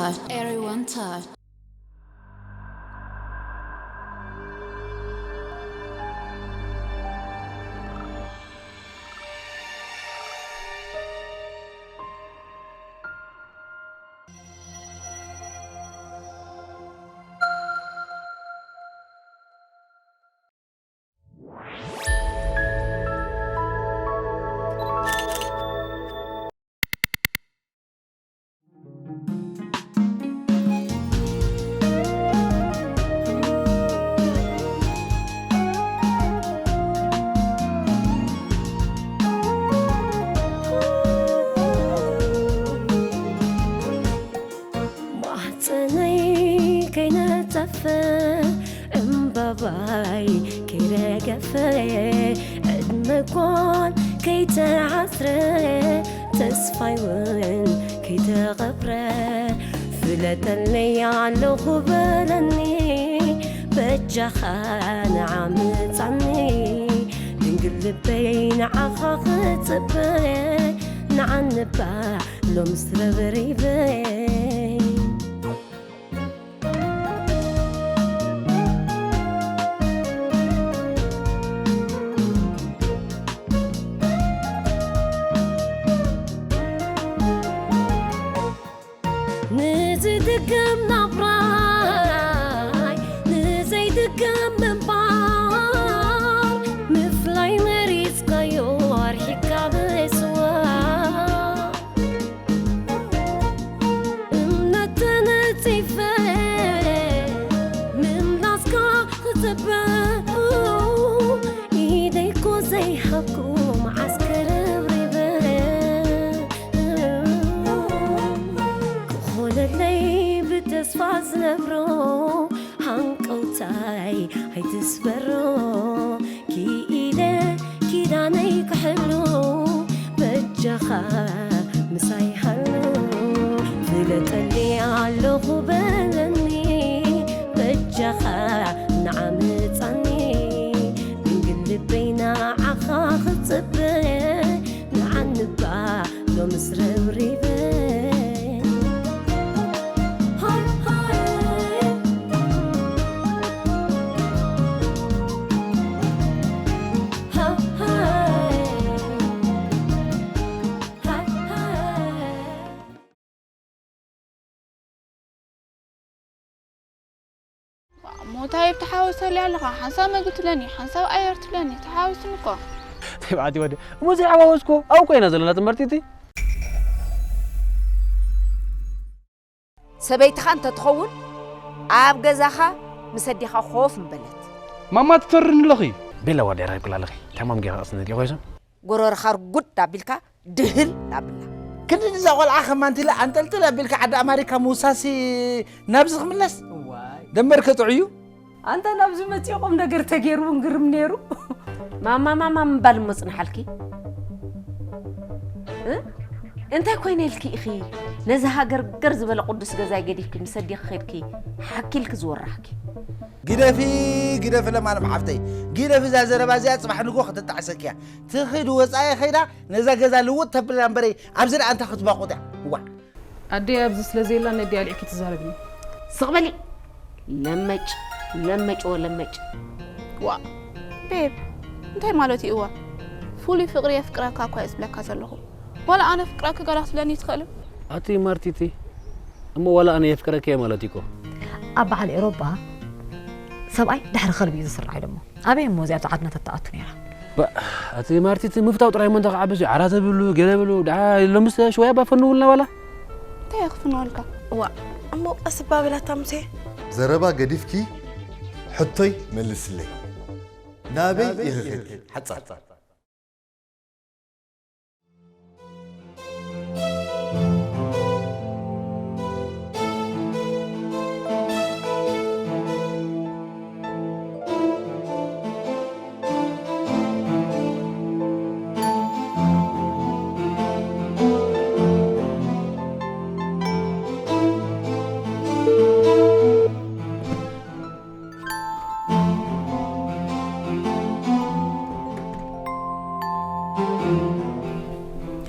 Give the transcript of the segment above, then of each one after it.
Everyone touch. ማህፀነይ ከይነፀፈ እምባባይ ከይረገፈ ዕድመ ጓል ከይተዓስረ ተስፋይ እውን ከይተቐብረ ፍለጠለይ ኣለኹ በለኒ በጃኻ ንዓምፃኒ ድንግል ልበይ ንዓኻ ክፅበ ንዓንባ ሎምስ ረብሪበይ ንዝድገም ናብራይ ንዘይድገም ምንባር ምፍላይ መሪፅካዮ ኣርሒካ ብስዋ እምነት ተነፂፈ ምምላስካ ክፅበ ኢደይኮ ዘይሃብኩ መዓስ ከረብሪበ ክኾነለይ ብተስፋ ዝነብሮ ሃንቀውታይ ኣይትስበሮ ክኢለ ኪዳነይ ክሕሉ በጃኻ ምሳይ ሃሉ ፍለጠኒ ኣለኹ በለኒ በጃኻ ንዓምፃኒ ድንግል ልበይ ንዓኻ ክፅበ ንዓንባ ሎምስ ረብሪበ ሞታይ ብተሓወሰሊ ኣለኻ ሓንሳብ መግቢ ትብለኒ ሓንሳብ ኣየር ትብለኒ ተሓወስኒ እኮ ተባዕቲ ወዲ እሞ ዘይሓዋወስኮ ኣብኮ ኢና ዘለና ትምህርቲ እቲ ሰበይትኻ እንተትኸውን ኣብ ገዛኻ ምስ ኣዴኻ ኮፍ ምበለት። ማማ ትፈርኒ ኣለኺ። ቤላ ዋዲ ራይ ብላ ኣለኺ። ታማም ጌራ ኣስነ ዲኾ ይሰም። ጎረርኻ ርጉድ ኣቢልካ ድህል ኣብላ። ክንዲ ንዛ ቆልዓ ከማንቲለ ኣንጠልጥል ኣቢልካ ዓዲ ኣማሪካ ምውሳሲ ናብዚ ክምለስ። ደንበርከ ጥዑዩ። ኣንታ ናብዚ መፂኡ ቁምነገር ተገይሩ እውን ግርም ነይሩ። ማማ ማማ ምባል እሞ ፅንሓልኪ። እ? እንታይ ኮይነ ኢልኪ ኢኺ ነዚ ሃገር ገር ዝበለ ቅዱስ ገዛይ ገዲፍኪ ምስ ኣዴኺ ኸድኪ ሓኪልኪ ዝወራሕኪ? ግደፊ ግደፊ ለማለም ሓፍተይ ግደፊ እዛ ዘረባ እዚኣ ፅባሕ ንግሆ ክትጣዕሰኪ እያ። ትኺድ ወፃኢ ኸይዳ ነዛ ገዛ ልውጥ ተብላ እምበረይ ኣብዚ ደኣ እንታይ ክትባቑጥ እያ? ዋእ! ኣደይ ኣብዚ ስለዘየላ ነደይ ኣልዒልኪ ትዛረብኒ። ስቕ በሊ ለመጭ ለመጭ ወለመጭ። ዋእ ቤብ እንታይ ማለት እዩ እዋ? ፍሉይ ፍቕሪ የፍቅረካ እኳ እየ ዝብለካ ዘለኹ። ዋላ ኣነ የፍቅረኪ ገለ ክትብለኒ ትኽእል? ኣቲ ማርቲቲ እሞ ዋላ ኣነ የፍቅረኪ እየ ማለት እዩ እኮ። ኣብ በዓል ኤሮጳ ሰብኣይ ድሕሪ ከልቢ እዩ ዝስራዕ ኢሎሞ። ኣበይ እሞ እዚኣ ኣብዛ ዓድና ተትኣቱ ነይራ። ባእ ኣቲ ማርቲቲ ምፍታው ጥራይ እሞ እንታይ ክዓብስ እዩ ዓራት ብሉ ገለ ብሉ ደኣ ሎምስ ሽወያ እባ ፈንውልና ዋላ። እንታይ እየ ክፍንወልካ? ዋእ እሞ ቀስ እባ በላታ ሙሴ። ዘረባ ገዲፍኪ ሕቶይ መልስለይ ናበይ ኢኺ ከድኪ ሓጻር።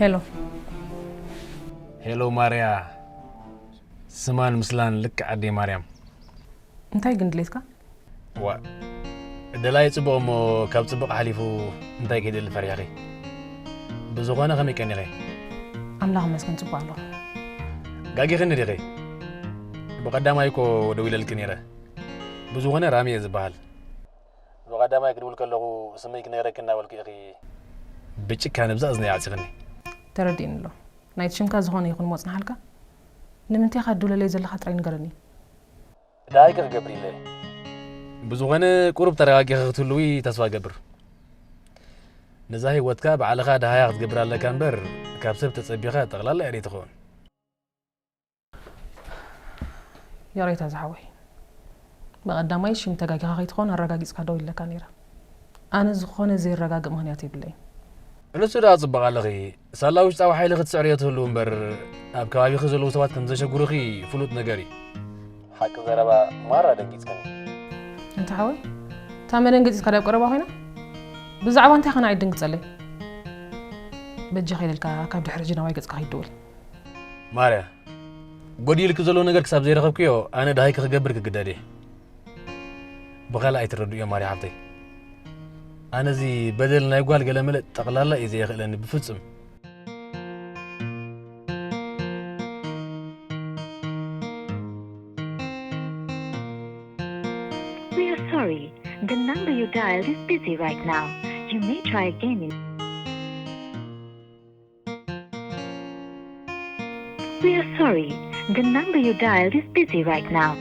ሄሎ ሄሎ ማርያ ስማን ምስላን ልክዕ ኣደይ ማርያም። እንታይ ግን ድሌትካ? ዋ፣ ደላይ ጽቡቕ እሞ ካብ ጽቡቕ ሓሊፉ እንታይ ከይደሊ ፈሪሕኺ? ብዝኾነ ከመይ ቀኒኺ? ኣምላኽ ይመስገን ጽቡቕ ኣለኹ። ጋጊኽኒ ዲኺ? ብቐዳማይ እኮ ደዊለልኪ ነይረ። ብዝኾነ ራሚ እየ ዝበሃል። ብቐዳማይ ክድውል ከለኹ ስመይ ክነግረኪ እናበልኩ ኢኺ ብጭካነ ብዛ እዝነይ ዓጺኽኒ። ተረዲእኒ ኣሎ። ናይቲ ሽምካ ዝኾነ ይኹን ሞጽናሃልካ? ንምንታይ ኢኻ ትድውለለይ ዘለኻ ጥራይ ንገረኒ። ደሃይኪ ክገብር ኢለ። ብዝኾነ ቁሩብ ተረጋጊኺ ክትህልዊ ተስፋ እገብር። ነዛ ህይወትካ ባዕልኻ ደሃያ ክትገብር ኣለካ እምበር ካብ ሰብ ተጸቢኻ ጠቕላላ እያ ደይትኸውን። ይቕሬታ ዝሓወይ፣ ብቐዳማይ ሽም ተጋጊኻ ከይትኸውን ኣረጋጊጽካ ደው ኢለካ ነይረ። ኣነ ዝኾነ ዘየረጋግእ ምኽንያት የብለይን። ንሱ ደኣ ጽቡቕ ኣለኺ። ሳላ ውሽጣዊ ሓይሊ ክትስዕርዮ ትህልው እምበር ኣብ ከባቢኺ ዘለዉ ሰባት ከም ዘሸጉርኺ ፍሉጥ ነገር እዩ። ሓቂ ዘረባ ማራ ደንጊጽክኒ። እንተ ሓወይ፣ እታ መደንገጺትካ ድያ ኣብ ቀረባ ኮይና? ብዛዕባ እንታይ ኸ ንዓይ ትድንግጸለይ? በጃኻ ኢለልካ ካብ ድሕሪ ሕጂ ናባይ ገጽካ ከይትድውል። ማርያ፣ ጎዲልኪ ዘሎ ነገር ክሳብ ዘይረኸብክዮ ኣነ ደሃይኪ ክገብር ክግደድ እየ። ብኻልእ ኣይትረድእዮ ማርያ ሓፍተይ። ኣነ እዚ በደል ናይ ጓል ገለመለ ጠቕላላ እዩ ዘየኽእለኒ ብፍጹም። We are sorry. The number you dialed is busy right now. You may try again in. We are sorry. The number you dialed is busy right now.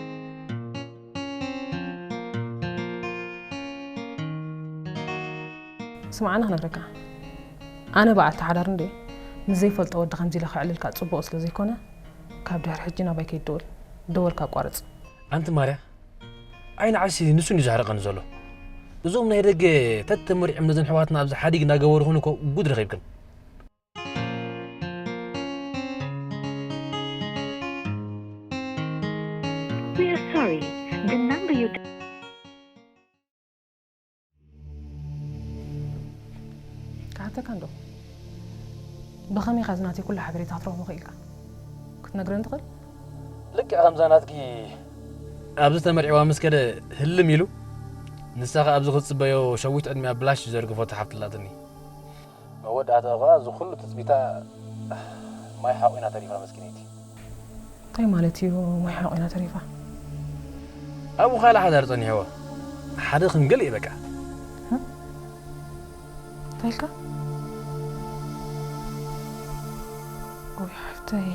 ስምዓኒ ክነግረካ፣ ኣነ በዓልቲ ሓዳር እንደ ምስ ዘይፈልጦ ወዲ ከምዚ ኢለ ከዕልልካ ጽቡቕ ስለ ዘይኮነ፣ ካብ ድሕሪ ሕጂ ናባይ ከይትደውል፣ ደወልካ ኣቋርጽ። ኣንቲ ማርያ፣ ዓይኒ ዓሲ ንሱ እንድዩ ዘሕርቐኒ ዘሎ። እዞም ናይ ደገ ተተመሪዖም ነዘን ኣሕዋትና ኣብዚ ሓዲግ እናገበሩ ኾኑ እኮ ጉድ ረኺብክን። We are sorry. The number you ክሓተካ እንዶ፣ ብኸመይ ኢኻ እዚ ናተይ ኩሉ ሓበሬታ ክትረኽቦ ክኢልካ? ክትነግረኒ ትኽእል? ልክዕ ከምዛ ናትኪ ኣብዚ ተመርዒዋ ምስ ከደ ህልም ኢሉ፣ ንሳ ኸኣ ኣብዚ ክትጽበዮ ሸዊት ዕድሚኣ ብላሽ ዘርግፎ ተሓፍትላትኒ። መወዳእታ እኳ እዚ ኩሉ ትጽቢታ ማይ ሓቑና ተሪፋ መስኪነይቲ። እንታይ ማለት እዩ ማይ ሓቑና ተሪፋ? ኣብኡ ካልእ ሓዳር ጸኒሕዎ። ሓደ ክንገል እዩ በቃ። እንታይ ኢልካ? ኦይ ሓፍተይ።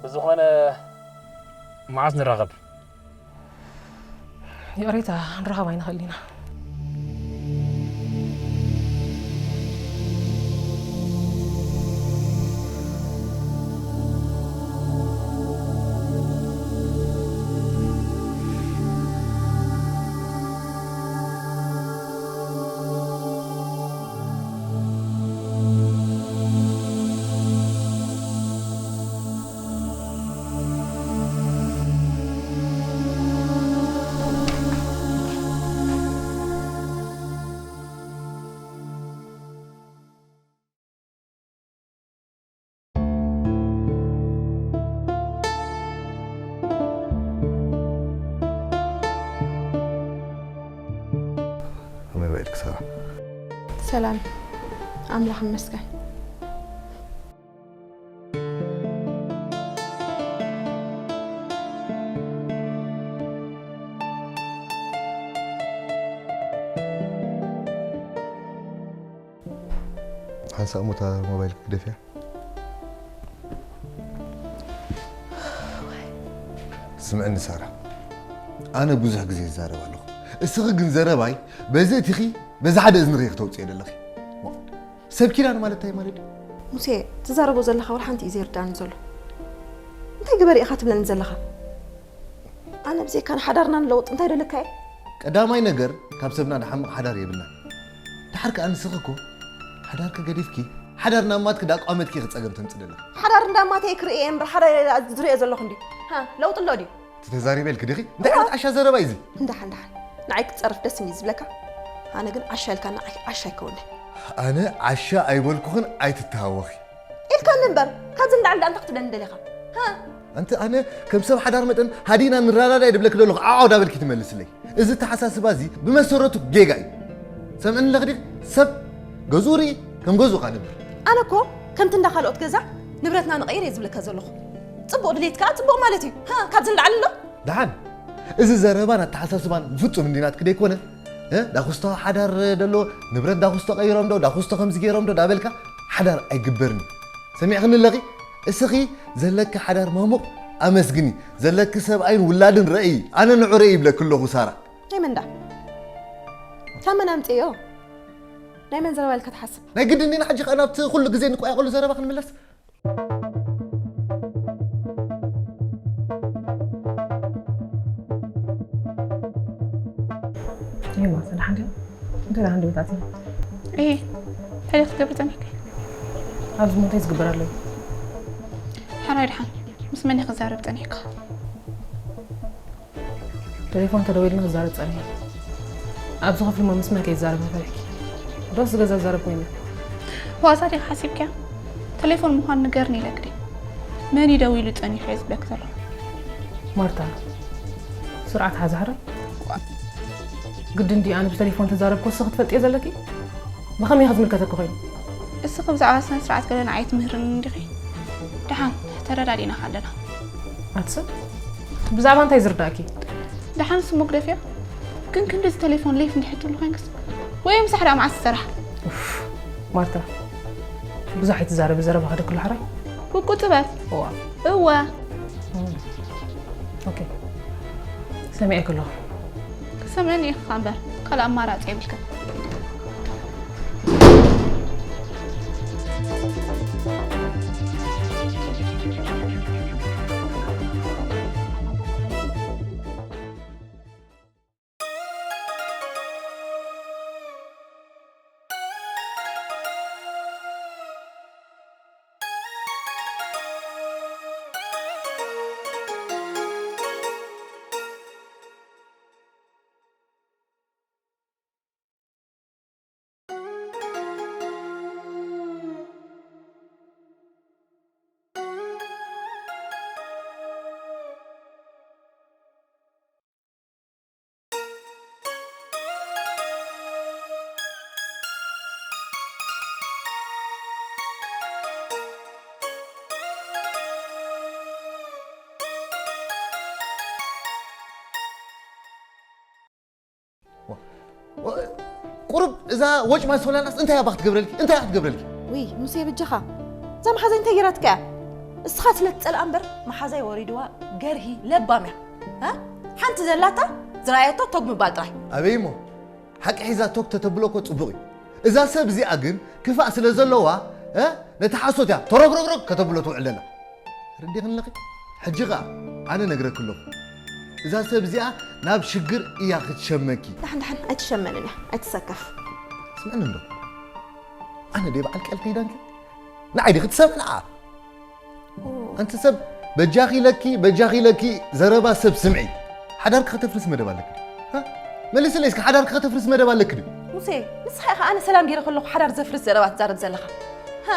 ብዝኾነ መዓስ ንራኸብ? ይቕሬታ፣ ንራኸብ ኣይንኽእል ኢና። ከመይ ውዒልኪ ሳራ? ሰላም፣ ኣምላኽ ይመስገን። ሓንሳእ እሞ እታ ሞባይል ክግደፍያ። ስምዕኒ ሳራ፣ ኣነ ብዙሕ ግዜ ይዛረብ ኣለኹ። እስኺ ግን ዘረባይ በዚ እቲኺ በዚ ሓደ እዝንኺ ክተውፅዮ ዘለኺ። ሰብ ኪዳን ማለት እንታይ ማለት እዩ? ሙሴ፣ ትዛረቦ ዘለኻ ወላ ሓንቲ እዩ ዘይርዳኒ ዘሎ። እንታይ ግበር ኢኻ ትብለኒ ዘለኻ? ኣነ ብዘይካ ንሓዳርና ንለውጥ እንታይ ደለካ እየ? ቀዳማይ ነገር ካብ ሰብና ንሓምቕ ሓዳር የብልና። ድሓር ከኣ ንስኺ እኮ ሓዳርኪ ገዲፍኪ ሓዳር ናማትኪ ዳቋመትኪ ኢኺ ጸገም ተምጽእ ዘለኺ። ሓዳር እንዳማተይ ክርኢ እየ እምበር ሓዳር ኢለ ዝሪኦ ዘለኹ እንድዩ። ሃ፣ ለውጢ ኣሎ ድዩ? እቲ ተዛሪበ ኢልኪ ዲኺ? እንታይ ዓይነት ዓሻ ዘረባ እዩ እዚ? እንዳሓን እንዳሓን። ንዓይ ክትጸርፍ ደስ እንድዩ ዝብለካ። ኣነ ግን ዓሻ ኢልካ ንዓይ ዓሻ ኣይከውንለይ። ኣነ ዓሻ ኣይበልኩኽን ኣይትተሃወኺ። ከኒ እምበር ካብዚ ንላዕሊ ደኣ እንታይ ክትብለኒ ደሊኻ? ሃ? ኣንቲ ኣነ ከም ሰብ ሓዳር መጠን ሃዲና ንረዳዳእ ድብለኪ ደለኹ ዓዓው ዳበልኪ ትመልስለይ። እዚ ተሓሳስባ እዚ ብመሰረቱ ጌጋ እዩ። ሰምዕኒ ኣለኽዲ ሰብ ገዝኡ ርኢ ከም ገዝኡ ካ ነብር። ኣነ እኮ ከምቲ እንዳ ካልኦት ገዛ ንብረትና ንቐይር እየ ዝብለካ ዘለኹ። ጽቡቕ ድሌት ከኣ ጽቡቕ ማለት እዩ። ሃ፣ ካብዚ ንላዕሊ ኣሎ? ደሓን፣ እዚ ዘረባን ኣተሓሳስባን ፍጹም እንዲናትኪ ደይኮነ? እ? ዳኹስቶ ሓዳር ደሎ፣ ንብረት ዳኹስቶ ቀይሮም ዶ፣ ዳኹስቶ ከምዚ ገይሮም ዶ ዳበልካ ሓዳር ኣይግበርን። ሰሚዕኽኒ ኣለኺ? እስኺ ዘለኪ ሓዳር ማሙቕ ኣመስግኒ፣ ዘለኪ ሰብኣይን ውላድን ረእይ፣ ኣነ ንዑ ረእይ ይብለኪ ኣለኹ ሳራ። ናይ መን ዳ? ካብ መን ኣምፅዮ? ናይ መን ዘረባ ኢልካ ትሓስብ? ናይ ግድን ዲና ሕጂ ከኣ ናብቲ ኩሉ ግዜ ንቆያቆሉ ዘረባ ክንምለስ? ይሄ ማለት ደሓን ድዩ? እንታይ ደሓን ድዩ? እንታይ ደኣ ክትገብሪ ጸኒሕኪ? ኣብዚ ሞተይ ዝግበር ኣሎ እዩ። ሕራይ ደሓን፣ ምስ መን ኢኺ ክዛረብ ጸኒሕካ? ቴሌፎን ተደዊልና ክዛረብ ጸኒሐ። ኣብዚ ክፍሊ እሞ ምስ መን ከይዛረብ ፈሪሕኪ? ዶስ ገዛ ዛረብ ኮይኑ? ዋዛ ዲኻ ሓሲብክያ? ቴሌፎን ምዃኑ ንገርኒ ኢለክ ድየ? መን እዩ ደዊሉ ጸኒሑ እየ ዝብለክ ዘለኹ። ማርታ፣ ስርዓት ሓዚ ሕራይ። ግድን ድዩ ኣነ ብቴሌፎን ተዛረብኩ ንስኺ ክትፈልጥዮ ዘለኪ? ብኸመይ ኢኻ ዝምልከተኪ ኮይኑ? እስኺ ብዛዕባ ስነ ስርዓት ገለ ንዓይ ትምህርኒ እንዲኺ? ደሓን ተረዳዲእና ኣለና። ኣቲ ሰብ፣ ብዛዕባ እንታይ ዝርዳእኪ? ደሓን ስሙ ግደፍዮ። ግን ክንድዚ ቴሌፎን ሌፍ እንድሕር ትብሉ ኮይንክስ? ወይ ምሳሕ ደኣ መዓስ ትሰርሓ? ኡፍ፣ ማርታ፣ ብዙሕ ኣይትዛረቢ፣ ዘረባ ከደክሎ ሕራይ። ውቁ ጥበብ። እዋ። እወ። እም። ኦኬ። ሰሚዐ ከለኹ። ክሰምዕን ኢኻ እምበር፣ ካልእ ኣማራጺ የብልክን። ቁሩብ እዛ ወጭ ማይ ሶላናስ እንታይ እያ ክትገብረልኪ? እንታይ እያ ክትገብረልኪ? ውይ፣ ሙሴ በጃኻ። እዛ መሓዛይ እንታይ ገይራትካ እያ? እስኻ ስለ ትጸልኣ እምበር መሓዛይ ወሪድዋ ገርሂ ለባም እያ። እ? ሓንቲ ዘላታ ዝረኣየቶ ቶግ ምባል ጥራይ። ኣበይ እሞ? ሓቂ ሒዛ ቶግ ተተብሎ እኮ ጽቡቕ እዩ። እዛ ሰብ እዚኣ ግን ክፋእ ስለ ዘለዋ፣ እ? ነቲ ሓሶት እያ ተሮግሮግሮግ ከተብሎ ትውዕል ዘላ። ርዲኽኒ ኣለኺ? ሕጂ ኸኣ ኣነ ነግረኪ ኣለኹ። እዛ ሰብ እዚኣ ናብ ሽግር እያ ክትሸመኪ። ደሓን ደሓን ኣይትሸመንን እያ፣ ኣይትሰከፍ። ስምዕኒ እንዶ። ኣነ ደይ በዓል ቀልዲ ዳንኪ? ንዓይ ዲኺ ትሰምዒ ንዓ? ኦ። ኣንቲ ሰብ በጃኺ ኢለኪ፣ በጃኺ ኢለኪ ዘረባ ሰብ ስምዒ። ሓዳርኪ ከተፍርሲ መደብ ኣለኪ። ሃ? መልስለይ እስኪ ሓዳርኪ ከተፍርሲ መደብ ኣለኪ ድዩ? ሙሴ፣ ንስኻ ኢኻ ኣነ ሰላም ገይረ ከለኹ ሓዳር ዘፍርስ ዘረባ ትዛረብ ዘለኻ። ሃ?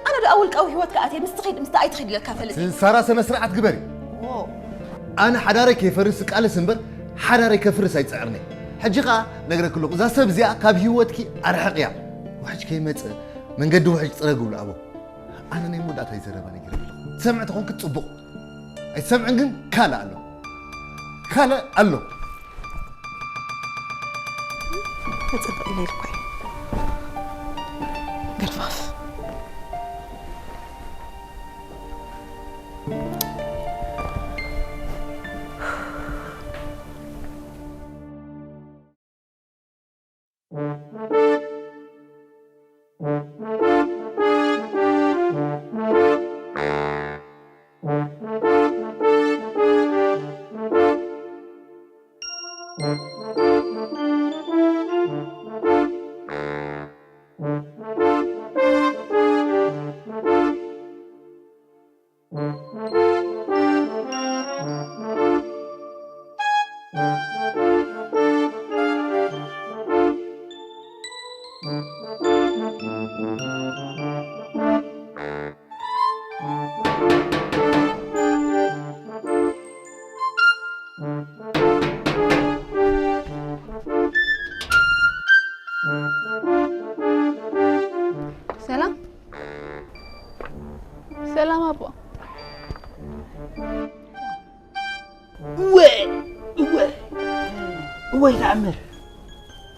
ኣነ ዶ ኣብ ውልቃዊ ህይወትካ ኣትየ ምስቲ ኺድ ምስቲ ኣይትኺድ ኢለካ ፈልጥ? ሳራ ስነ ስርዓት ግበሪ። ኦ። ኣነ ሓዳረይ ከይፈርስ ቃልስ እምበር ሓዳረይ ከፍርስ ኣይጽዕርኒ። ሕጂ ኸኣ ነግረኪ ኣለኹ፣ እዛ ሰብ እዚኣ ካብ ህይወትኪ ኣርሕቕያ። ውሕጅ ከይመጽእ መንገዲ ውሕጅ ጽረግ ይብሉ ኣቦ። ኣነ ናይ መወዳእታ እዩ ዘረባ ነጊረ ኣለኹ። ትሰምዕ ተኾንኪ ጽቡቕ። ኣይትሰምዕን ግን ካልእ ኣሎ። ካልእ ኣሎ። ክጽብቕ ኢለ ኢልኳ እየ። ገርፋፍ። ወይ ተኣምር!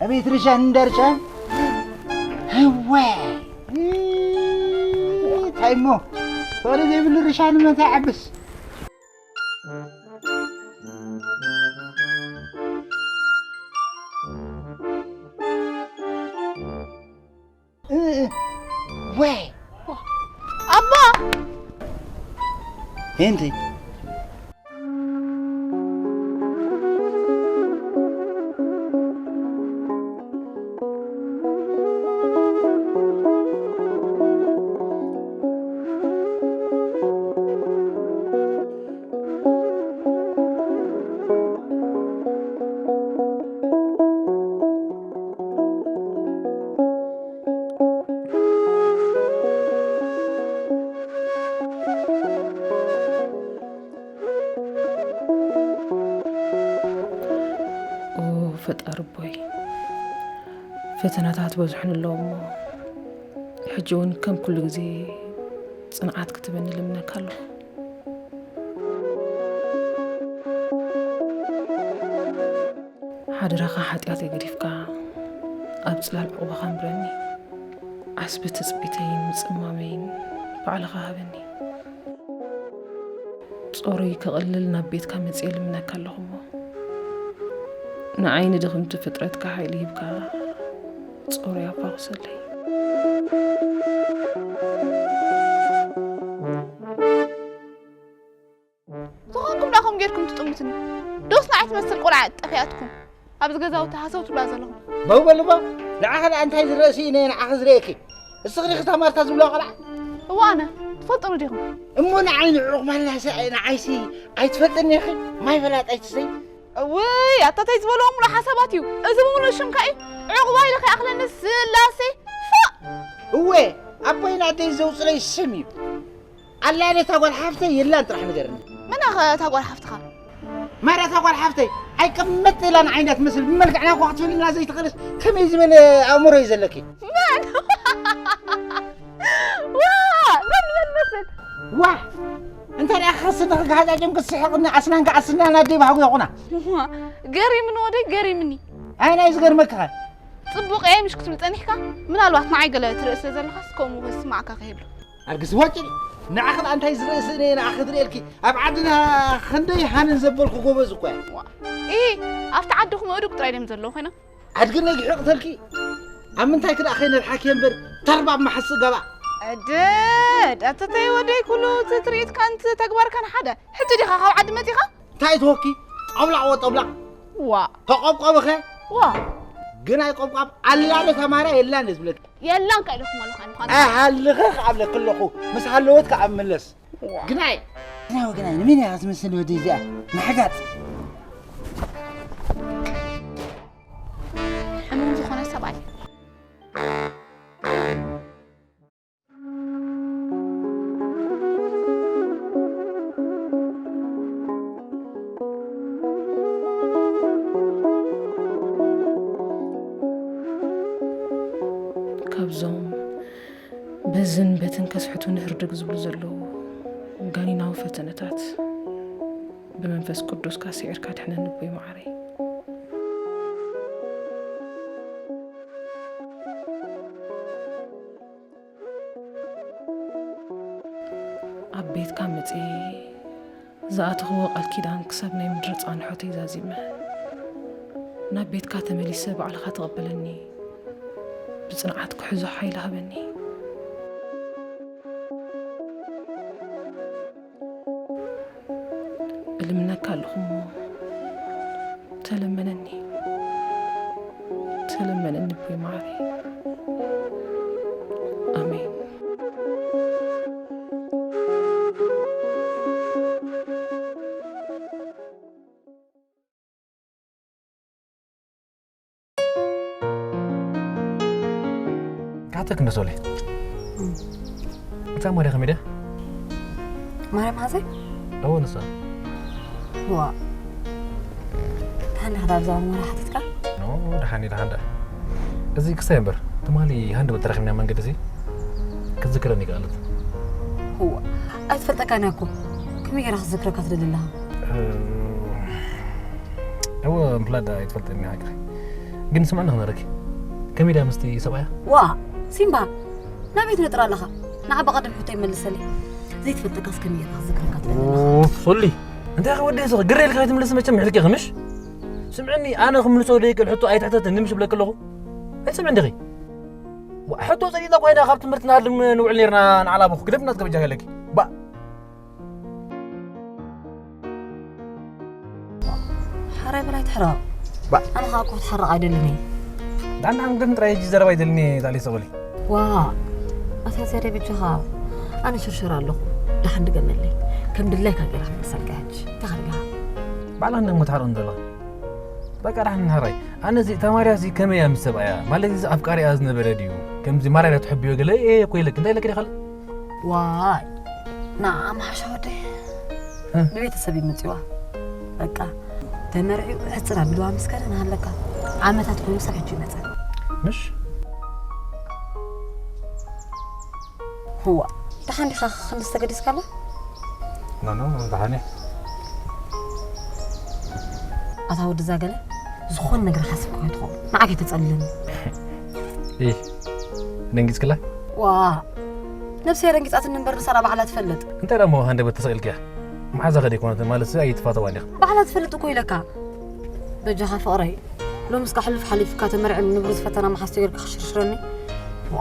ኣቤት ርሻን እንዳ ርሻን! እወ! እንታይ እሞ ፍቕሪ ዘይብሉ ርሻን መታ ይዓብስ? እ፣ እ፣ ወይ! ኣባ! እንታይ? ኦ ፈጣሪ ኣቦይ፣ ፈተናታት በዝሑኒ ኣለዉ እሞ፣ ሕጂ እውን ከም ኩሉ ግዜ ጽንዓት ክትህበኒ እልምነካ ኣለኹ። ሓደራኻ ሓጢኣተይ ገዲፍካ፣ ኣብ ጽላል ዕቑባኻ ኣንብረኒ። ዓስቢ ትጽቢተይን ምጽማመይን ባዕልኻ ሃበኒ። ጾረይ ከቐልል ናብ ቤትካ መጺኤ እልምነካ ኣለኹ እሞ፣ ንዓይ ንድኽምቲ ፍጥረትካ ሓይሊ ሂብካ፣ ጾረይ ኣፋኹሰለይ። ዝኾንኩም ደኣ ከምኡ ጌርኩም ትጥምቱኒ? ዶስ ንዓይ ትመስል ቆልዓ ጠፊኣትኩም? ኣብዚ ገዛውቲ ሃሰው ትብላ ዘለኹም። በው በል እባ፣ ንዓኺ ደኣ እንታይ ዝረእ ስኢነ እየ ንዓኺ ዝርእየኪ? እስኺ ዲኺ እታ ማርታ ዝብልዋ ቆልዓ? እወ ኣነ፣ ትፈልጡኒ ዲኹም? እሞ ንዓይ ንዕቑብ ኣላሰ ንዓይሲ ኣይትፈልጥኒ ኢኺ? ማይ ፈላጥ ኣይትሰይ? እውይ፣ ኣታ ታይ ዝበልዎ ምሉእ ሓሳባት እዩ። እዚ ብምሉእ ሽምካ እዩ። ዕቑባ ኢለ ከይኣኽለኒ ስላሴ፣ ፋእ! እወ፣ ኣቦይን ኣደይ ዘውፅለይ ስም እዩ። ኣላ ዶ እታ ጓል ሓፍተይ የላን ጥራሕ ንገርኒ። መን እያ ኸ እታ ጓል ሓፍትኻ? ማራ እታ ጓል ሓፍተይ ኣይቀመጥ ኢላ ንዓይና ትመስል። ብመልክዕና እኳ ክትፈልጥና ዘይትኽእልስ ከመይ ዝበለ ኣእምሮ እዩ ዘለኪ? መን? ዋ! መን፣ መን መስል? ዋ! እንታይ ደኣ ክኸስኒ ክጋሃጫጭም ክትስሕቕኒ ኣስናን ክዓስና ናደይ ባህጉ ይኹና። ዋ! ገሪምኒ ወደይ፣ ገሪምኒ። ኣይ ናይ ዝገርመኪ ኸ? ጽቡቕ እየ ምሽ ክትብል ጸኒሕካ? ምናልባት ንዓይ ገለ ትርኢ ስለ ዘለኻስ ከምኡ ክስማዓካ ከይህሉ። ኣርግስ ወጭል፣ ንዓኺ ደኣ እንታይ ዝርኢ ስእነ እየ ንዓኺ ዝርእየልኪ? ኣብ ዓድና ክንደይ ሃነን ዘበልኩ ጎበዝ እኮ እየ። ዋ፣ ኢ፣ ኣብቲ ዓድኹም ኣእዱግ ጥራይ ድዮም ዘለዉ ኮይኖም? ኣድጊ ነጊሑ ይቕተልኪ? ኣብ ምንታይ ክደኣ ከይነድሓኪ እየ እምበር፣ ተርባብ መሓሲ ገባ። እደ፣ ዳተተይ ወደይ ኩሉ እቲ ትርኢትካን እቲ ተግባርካን ሓደ። ሕጂ ዲኻ ካብ ዓዲ መጺኻ? እንታይ ትወኪ? ጠብላቕ ወጠብላቕ። ዋ። ተቆብቆብኸ? ዋ። ግናይ ቆብቋብ ኣላ ዶ ተማራ የላን እየ ዝብለኪ። የላን ከ ኢለኩም ኣለኹ ኣነ ኳን። ኣሃልኸ ክኣብለኪ ኣለኹ። ምስ ሃለወት ክኣብ ምለስ። ዋ። ግናይ። ግናይ ወግናይ፣ ንመን እያ ዝመስል ወዲ እዚኣ? ማሕጋጥ። ሕሙም ዝኾነ ሰብኣይ። ካብዞም በዝን በትን ከስሕቱኒ ህርድግ ዝብሉ ዘለዉ ጋኒናዊ ፈተነታት ብመንፈስ ቅዱስካ ስዒርካ ድሕነኒ ኣቦይ መዓረይ። ኣብ ቤትካ መጺኤ ዝኣተኽዎ ቃል ኪዳን ክሳብ ናይ ምድሪ ጻንሖተይ ዛዚመ፣ ናብ ቤትካ ተመሊሰ ባዕልኻ ተቐበለኒ፣ ብጽንዓት ክሕዞ ሓይሊ ሃበኒ። እልምነካ ኣለኹ እሞ ተለመነኒ፣ ተለመነኒ ኣቦይ መዓረይ። ኣሜን። ካተክ እንደ ሶሌ። እም። እታ ማርያ ከመይ ድያ? ማርያ መሓዘይ? እወ፣ ንሳ። ዋ። ደሓን ዲኻ? ዳብዛ ማርያ ሓቲትካ? ኖ፣ ደሓን እየ፣ ደሓን ደኣ። እዚ ክስታይ እምበር፣ ትማሊ ሃንድ በል ተራኺብና መንገዲ እዚ ክትዝክረኒ ይከኣለት። እዋ፣ ኣይትፈልጠካን እያ እኮ። ከመይ ገይራ ክትዝክረካ ትደሊ ኣለኻ? እ፣ እወ፣ ምፍላጥ ኣይትፈልጥን ኢኻ፣ ይቅረ። ግን ስምዕኒ ክነግረኪ። ከመይ ድያ ምስቲ ሰብኣያ? ዋ፣ ሲምባ፣ ናበይ ትነጥር ኣለኻ? ንዓ ብቐደም ሕቶ ይመልሰለይ። ዘይትፈልጠካስ ከመይ ጌርካ ክዝክረካ ትደሊ ኣለኻ? ኡፍ፣ ሶሊ። እንታይ ኢኺ ወደይ፣ ስቕ ግር ኢልካ ኣይትምልሲ፣ መቸም ይሕልኪ ኢኺ፣ ምሽ? ስምዕኒ፣ ኣነ ክምልሶ ዘይክእል ሕቶ ኣይትሕተትኒ፣ ምሽ ብለኪ ኣለኹ። ኣይትሰምዕን ዲኺ? ዋ፣ ሕቶ ጸሊእና እኮ ኢና ካብ ትምህርቲ ንሃድም ንውዕል ኔርና፣ ንዓላ ኣቦኹ ግደፍ እናትከ በጃ ከለኪ። ባ- ሓራይ በላይ ትሕረቕ። ባ- ኣነ ኸኣ እኮ ክትሓርቕ ኣይደልን እየ። ዳን ዳን ግን ጥራይ እጂ ዘረባ ኣይደልን እየ፣ ዛሊ ሰበሊ። ዋ፣ ኣታ ዘሬ በጃኻ፣ ኣነ ሽርሽር ኣለኹ። ደሓን ድገመለይ። ከም ድላይካ ገይራ ክመልሰልካ ሕጂ። እንታይ ኸሪጋ? ባዕላ እንደ መትሓርቕ እንዘላ። በቃ ደሓን ሕራይ። ኣነ እዚ ተማርያ እዚ ከመይ እያ ምስ ሰብኣያ? ማለት እዚ ኣፍቃሪኣ ዝነበረ ድዩ? ከምዚ ማርያ ትሕብዮ ገለ እየ እኮ ኢለክ። እንታይ ኢለክ ዲኻ? ዋይ፣ ንዓ መሓሻ ወደይ እ? ብቤተሰብ ይመፅዋ። በቃ ተመርዒ ሕፅር ኣቢልዋ ምስ ከደ ንሃለካ ዓመታት ኮይኑ ሰብ ሕጂ ይመፀ። ምሽ? ህዋ፣ ደሓን ዲኻ ክንዲ ዝተገዲስካ ኣላ? ኖ፣ ኖ፣ ደሓን እየ። ኣታ ወዲ እዛ ገለ ዝኾነ ነገር ሓሲብካ ከይትኸውን። ንዓ ከይተጸልለኒ። ኢህ፣ ደንጊጽክላ? ዋ፣ ነብሰይ ደንጊጻትኒ እምበር ንሳ ባዕላ ትፈልጥ። እንታይ ደሞ ሃንደበት ተሰቒልክያ? መሓዛኸ ደይኮነት ማለትሲ ኣይትፋተዋን ኢኻ። ባዕላ ትፈልጥ እኮ ኢለካ። በጃኻ ፍቕረይ፣ ሎምስካ ሕሉፍ ሓሊፍካ ተመርዕን ንብሩዝ ፈተና መሓዝቲ ጌርካ ክሽርሽረኒ? ዋ፣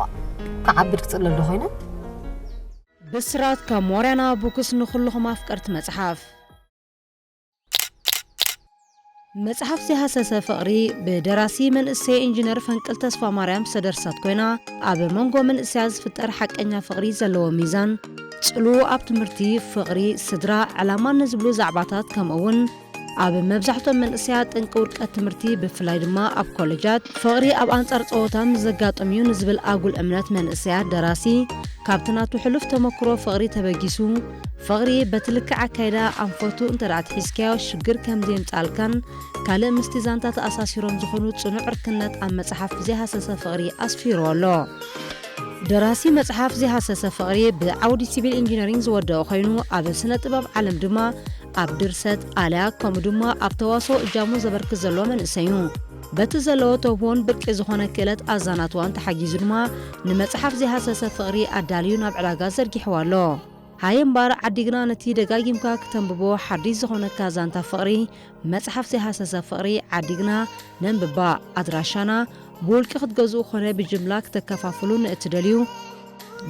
ክዓብድ ክጽለል ዶ ኮይነ? ብስራት ካብ ሞርያና ቡክስ ንኹልኹም ኣፍቀርቲ መጽሓፍ። መጽሓፍ ዘይሃሰሰ ፍቕሪ ብደራሲ መንእሰይ ኢንጂነር ፈንቅል ተስፋ ማርያም ዝተደርሰት ኮይና፣ ኣብ መንጎ መንእሰያት ዝፍጠር ሓቀኛ ፍቕሪ ዘለዎ ሚዛን፣ ጽልዎ ኣብ ትምህርቲ፣ ፍቕሪ፣ ስድራ፣ ዕላማን ንዝብሉ ዛዕባታት፣ ከምኡ እውን ኣብ መብዛሕትኦም መንእሰያት ጠንቂ ውድቀት ትምህርቲ፣ ብፍላይ ድማ ኣብ ኮለጃት፣ ፍቕሪ ኣብ ኣንጻር ጸወታ ምስ ዘጋጥም እዩ ንዝብል ኣጉል እምነት መንእሰያት ደራሲ ካብቲ ናቱ ሕሉፍ ተመክሮ ፍቕሪ ተበጊሱ፣ ፍቕሪ በቲ ልክዕ ኣካይዳ ኣንፈቱ እንተ ደኣ ኣትሒዝካዮ ሽግር ከም ዘየምጽኣልካን ካልእ ምስቲ ዛንታ ተኣሳሲሮም ዝኾኑ ጽኑዕ ዕርክነት ኣብ መጽሓፍ ዘይሃሰሰ ፍቕሪ ኣስፊርዎ ኣሎ። ደራሲ መጽሓፍ ዘይሃሰሰ ፍቕሪ ብዓውዲ ሲቪል ኢንጂነሪንግ ዝወደኦ ኮይኑ፣ ኣብ ስነ ጥበብ ዓለም ድማ ኣብ ድርሰት፣ ኣልያ ከምኡ ድማ ኣብ ተዋስኦ እጃሙ ዘበርክት ዘሎ መንእሰይ እዩ። በቲ ዘለዎ ተውህቦን ብርቂ ዝኾነ ክእለት ኣዛናትዋን ተሓጊዙ ድማ ንመጽሓፍ ዘይሃሰሰ ፍቕሪ ኣዳልዩ ናብ ዕዳጋ ዘርጊሕዋ ኣሎ። ሃየ እምበኣር ዓዲግና ነቲ ደጋጊምካ ክተንብቦ ሓዲሽ ዝኾነካ ዛንታ ፍቕሪ፣ መጽሓፍ ዘይሃሰሰ ፍቕሪ ዓዲግና ነንብባ። ኣድራሻና ብውልቂ ክትገዝኡ ኾነ ብጅምላ ክተከፋፍሉ ንእትደልዩ፣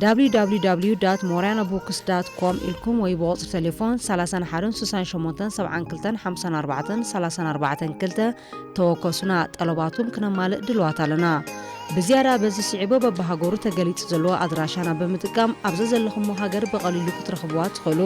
www.morianabooks.com ኢልኩም ወይ ብቁጽሪ ቴሌፎን ሰላሳን ሓደን ስሳን ሸሞንተን ሰብዓን ክልተን ሓምሳን ኣርባዕተን ሰላሳን ኣርባዕተን ክልተ ተወከሱና። ጠለባትኩም ክነማልእ ድልዋት ኣለና። ብዝያዳ በዚ ስዒቡ በብሃገሩ ተገሊጹ ዘለዎ ኣድራሻና ብምጥቃም ኣብ ዘዘለኹሞ ሃገር ብቐሊሉ ክትረኽብዋ ትኽእሉ።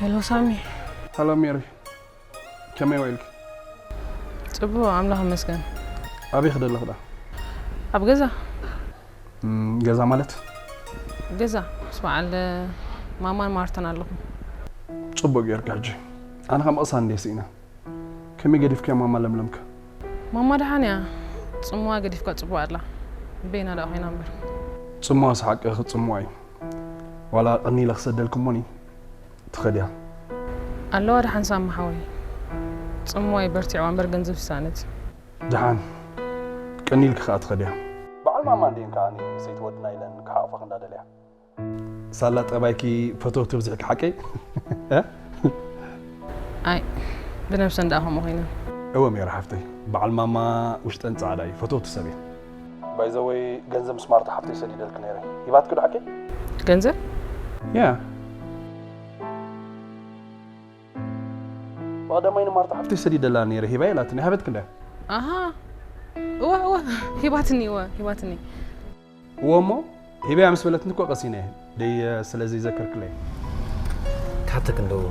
ሄሎ ሳሚ። ሄሎ ሜሪ፣ ከመይ ውዒልኪ? ጽቡቕ፣ ኣምላኽ ይመስገን። ኣበይ ክደለኽ ዳ? ኣብ ገዛ። እም፣ ገዛ ማለት? ገዛ፣ ምስ በዓል ማማን ማርታን ኣለኹ። ጽቡቕ ጌርካ ሕጂ። ኣነ ከም እቕሳ እንዴ ስኢና። ከመይ ገዲፍካያ ማማ ለምለምከ? ማማ ደሓን እያ። ጽምዋ ገዲፍካ ጽቡቕ ኣላ። በይና ደኣ ኮይና እምበር። ጽምዋስ ሓቂ ጽምዋ እዩ። ዋላ ቀኒ ኢለ ክሰደልኩሞኒ። ትኸድያ። ኣለዋ ደሓን ሳሚ ሓወይ። ጽምዋ ይበርቲዕዋ እምበር ገንዘብ ይሳነት። ደሓን ቅኒ ኢልኪ ከኣ ትኸድያ። በዓል ማማ እንዴን ከኣ ንሰይቲ ወድና ኢለን ክሓቕፋ እንዳደልያ። ሳላ ጠባይኪ ፈተውቲ ብዝሕኪ ሓቀይ? ኣይ ብነብሰን ደኣ ከምኡ ኮይነን። እወ ሜራ ሓፍተይ፣ በዓል ማማ ውሽጠን ጻዕዳ እዩ፣ ፈተውቲ ሰብ እየን። ባይዘወይ ገንዘብ ምስ ማርታ ሓፍተይ ሰዲደልኪ ነይረ። ሂባትኪ ዶ ሓቀይ? ገንዘብ? ያ ብቐዳማይ ንማርታ ሓፍተይ ሰዲደላ ነይረ፣ ሂባ ኢላትኒ። ሃበትኪ እንዳ ኣሃ እወ እወ ሂባትኒ እወ ሂባትኒ። እዎ እሞ ሂበያ ምስ በለትኒ እኮ ቀሲነ እየ ደየ ስለ ዘይዘከርክለይ። ካተክ እንደው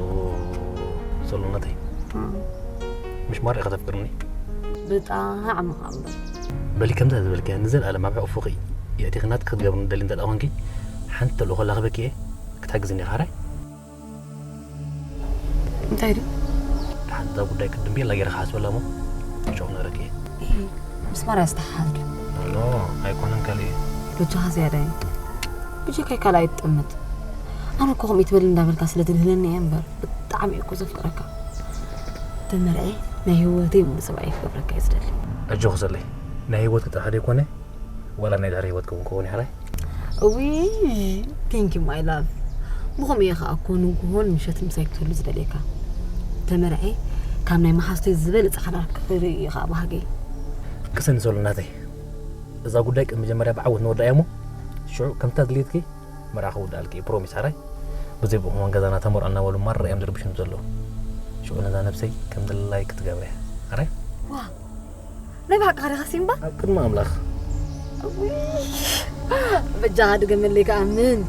ሰሎናተይ ምሽ ማር ኢኻ ተፍቅርኒ። ብጣዕሚ ኸኣ እምበር። በሊ ከምዛ ዝበልክያ ንዘለኣለም ኣብ ሕቑፉኺ የእቲኺ ናትኪ ክትገብርኒ ትደሊ እንተ ደኣ ኾንኪ ሓንቲ ተልእኾ ላኽበኪ እየ ክትሕግዝኒ ኢኻ ራይ። እንታይ ድዩ? ደሓን እዛ ጉዳይ ቅድም ቤላ ገይረ ክሓስበላ እሞ ሽዑ ክነግረኪ እየ። ኢሂ፣ ምስ ማርያ ዝተሓሓዝ ድዩ? ኖ ኣይኮነን ካልእ እዩ። በጃኻ ዝያዳይ ብጀካይ ካልኣይ ትጠምት። ኣነ እኮ ከምኡ ትበል እንዳበልካ ስለ ትድህለኒ እየ እምበር ብጣዕሚ እየ እኮ ዘፍቅረካ። ተመርዐ ናይ ህይወተይ ምጽባይ ክገብረካ እየ ዝደሊ። ኣጆኺ ሰለይ ናይ ህይወትኪ ጥራሕ ዘይኮነ ዋላ ናይ ድሕሪ ህይወትኪ እውን ክኸውን ይሕራይ። እውይ thank you my love። ብኸምኡ እየ ከዓ እኮ ንጉሆን ምሸትን ምሳይ ክትህሉ ዝደልየካ። ተመርዐ ካብ ናይ መሓዝተይ ዝበለፀ ሓዳር ክርኢ እዩ ከዓ ባህገይ። ክሰኒ ሰሉ ናተይ እዛ ጉዳይ ቅድሚ መጀመርያ ብዓወት ንወዳእያ እሞ ሽዑ ከምታ ድሌትኪ መርዓ ክውዳእልኪ እዩ ፕሮሚስ ሓራይ። ብዘይ ብኡ ከማን ገዛና ተመርዖ እናበሉ ማራ እዮም ዝርብሹን ዘለዉ። ሽዑ ነዛ ነብሰይ ከም ድላይኪ ትገብርያ ሓራይ። ዋ ናይ ብሓቅኻ ዲኻ ሲምባ? ኣብ ቅድሚ ኣምላኽ። እውይ በጃኻ ድገመለይ ከኣምን።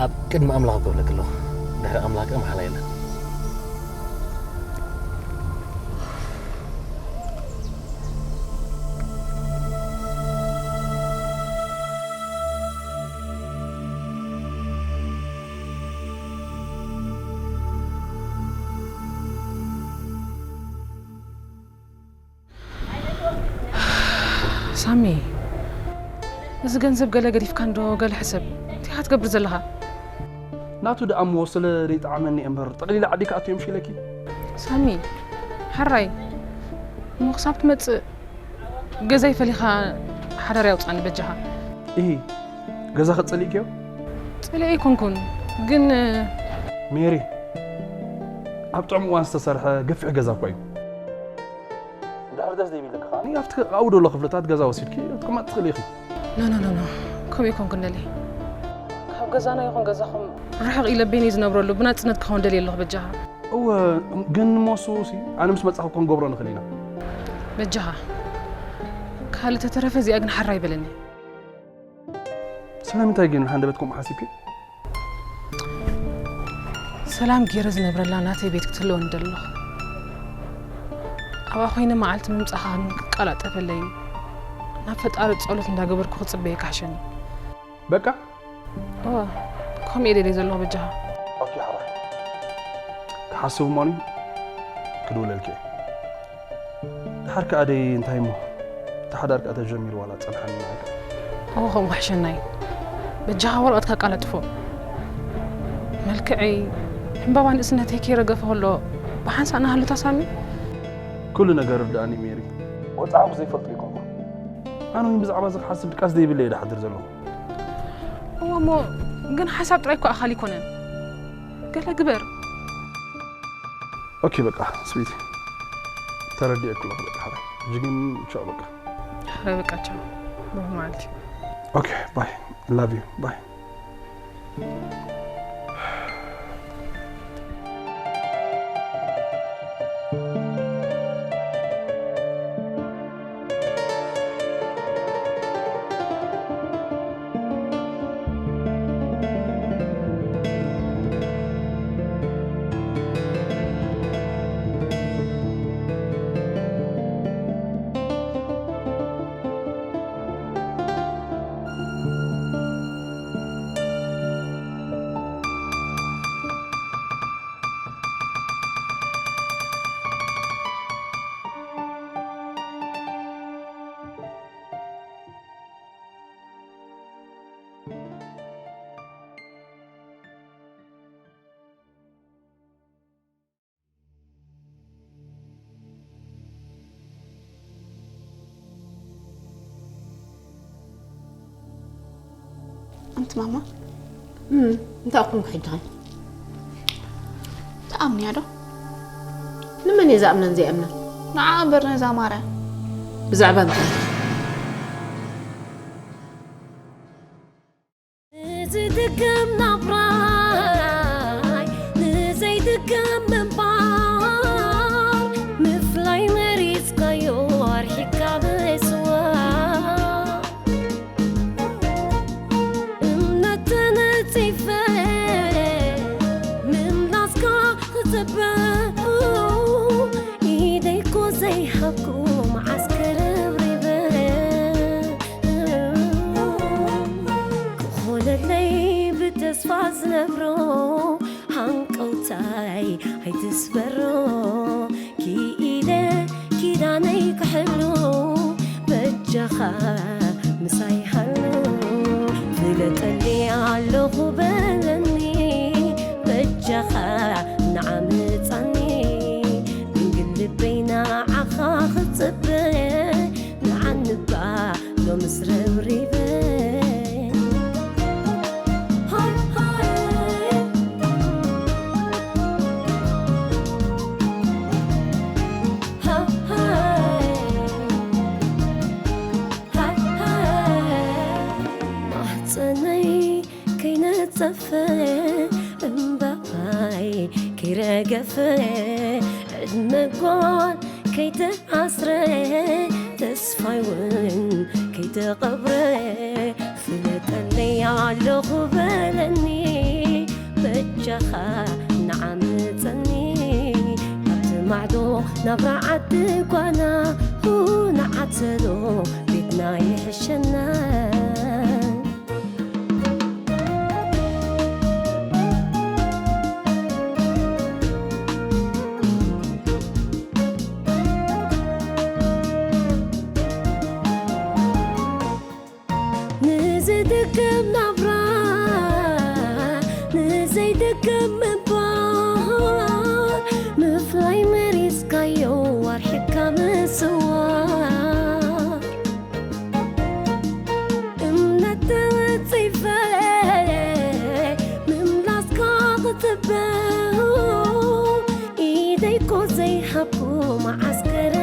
ኣብ ቅድሚ ኣምላኽ እገብረኪ ኣለኹ። ድሕሪ ኣምላኽ ከኣ መሓላ የለን። ሳሚ፣ እዚ ገንዘብ ገለ ገዲፍካ እንዶ ገለ ሕሰብ። እንታይ ኢኻ ትገብር ዘለኻ? ናቱ ደኣ እሞ ስለ ዘይጠዓመኒ እየ እምበር ጠቕሊለ ዓዲ ክኣቱ እዮም ሽለኪ። ሳሚ፣ ሓራይ እሞ ክሳብ ትመጽእ ገዛይ ፈሊኻ ሓዳር ያውጻኒ በጃኻ። ኢሂ፣ ገዛ ክጸሊእክዮ? ጸሊኤ ኣይኮንኩን ግን ሜሪ፣ ኣብ ጥዑም እዋን ዝተሰርሐ ገፊሕ ገዛ እኳ እዩ። ድሕሪ ደስ ዘይብልካ ከኣ ኣብቲ ኣብኡ ዘሎ ክፍልታት ገዛ ወሲድኪ ክትቅመጥ ትኽእሊ ኢኺ። ኖ ኖ ኖ ኖ ከምኡ ይኮንኩ እንደሊ ካብ ገዛና ይኹን ገዛኹም ርሕቕ ኢለ በይነይ ዝነብረሉ ብናጽነት ክኸውን ደልየ ኣለኹ በጃኻ። እወ ግን ሞሱ ሲ ኣነ ምስ መጻኹ ክንገብሮ ንኽእል ኢና። በጃኻ ካልእ ተተረፈ እዚኣ ግን ሓራ ይበለኒ። ስለምንታይ ግን ንሃንደበት ከምኡ ሓሲብኪ? ሰላም ገይረ ዝነብረላ ናተይ ቤት ክትህልወኒ ደለኹ። ኣብኣ ኮይነ መዓልቲ ምምጻኻ ክቃላጠፈለይ ናብ ፈጣሪ ጸሎት እንዳገበርኩ ክጽበየካ ሕሸኒ። በቃ እወ ከምኡ እየ ደልየ ዘለኹ በጃኻ። ኦኬ ሓራይ ክሓስብ እሞኒ ክድውለልኪ እየ። ድሓር ከኣ ደይ እንታይ እሞ እቲ ሓዳር ከኣ ተጀሚሩ ዋላ ጸንሓኒ ንዓይ ከኣ። እወ ከምኡ ክሕሸና እዩ። በጃኻ ወረቐትካ ኣቃላጥፎ። መልክዐይ ዕምባባ ንእስነተይ ከይረገፈ ከሎ ብሓንሳእ ንሃሉታ ሳሚ። ኩሉ ነገር ርድኣኒ ሜሪ። ወጻዕኹ ዘይፈልጦ ኣይኮንኩን። ኣነ እውን ብዛዕባ እዚ ክሓስብ ድቃስ ዘይብለይ እየ ድሓድር ዘለኹ። እወ እሞ ግን ሓሳብ ጥራይ እኮ ኣኻሊ ኣይኮነን። ገለ ግበር። ኦኬ በቃ ስዊቲ ተረዲኤ ኩለኹ በቃ ሓራይ ሕጂ ግን ቻው በቃ። ሓራይ በቃ ቻው ብሩህ መዓልቲ። ኦኬ ባይ ላቭ ዩ ባይ። ማማ እም፣ እንታይ ኣኹም ክሕጂ ኸ? ትኣምንያ ዶ? ንመን እየ ዝኣምነን ዘይኣምነን? ንዓ እምበር ነዛ ማርያ። ብዛዕባ እንታይ? ንዝድገም ናብራይ ንዘይድገም ምንባር ምፍላይ መሪፅካዮ ኣርሒካ ምስዋር እምነት ተነፂፈ ምምላስካ ክፅበ ኢደይኮ ዘይሃብኩ መዓስ ክርብሪበ ክኾነለይ ብተስፋ ዝነብሮ ሃንቀውታይ ኣይትስበሮ ክኢለ ኪዳነይ ክሕሉ በጃኻ ምሳይ ሃሉ ፍለጠኒ ኣለኹ በለኒ በጃኻ ንዓምፃኒ ድንግል ልበይ ንዓኻ ክፅበ ንዓንባ ሎምስ ረብሪበ ማህፀነይ ከይነፀፈ እምባይ ከይረገፈ ዕድመ ጓል ከይተኣስረ ተስፋይ እውን ከይተቐብረ ፍለጠለይ ኣለኹ በለኒ በጃኻ ንዓምፀኒ ካብቲ ማዕዶ ናብ ረዓዲ ጓና ንዓተሎ ቤትና ይሕሸና ንዝድገም ናብራ ንዘይድገም ምንባር ምፍላይ መሪፅካዮ ኣርሒካ ምስዋር እምነት ተወፂፈ ምምላስካ ክፅበ ኢደይኮ ዘይሃብኩ መዓስከረ